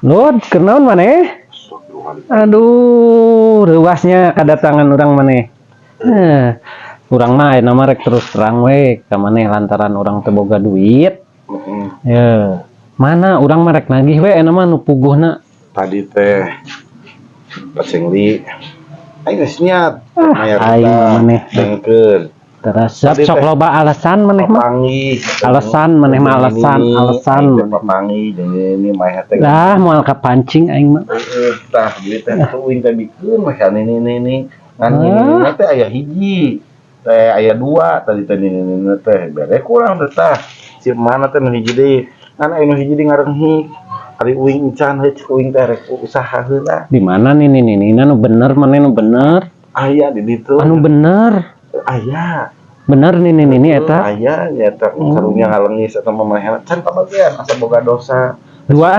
Lud, kunaon maneh? Aduh, reuwasnya kedatangan urang maneh. Eh, urang mah ayeuna mah rek terus terang we ka maneh lantaran urang teu boga duit. Ya, mana urang mah rek nagih we ayeuna mah nu puguhna. Tadi teh Pacengli. Aing geus niat Ah, mayar aing mah maneh. Dengkeun. Terus Tadi sok teh loba alasan maneh mah. Papanggih. Alasan maneh mah, alasan, alasan. Aing teh papanggih jeung ini mah teh. Lah, moal kapancing aing mah. Heeh, tah duit teh tuh uing teh bikeun mah kan ini. Ngan Ah. ini teh aya hiji. Teh aya dua tadi teh ini teh bere kurang teh tah. Si mana teh nu hiji deui. Ngan aya nu hiji deui ngarenghik. Ari uing encan heuh, cek uing teh rek usaha heula. Di mana nih nih nih nih nu bener maneh, nu bener? Aya di ditu. Anu bener. Aya. Bener nih nih nih eta. Aya nyata karunya ngalengis atau mamanehna can kabagian asa boga dosa. Dua.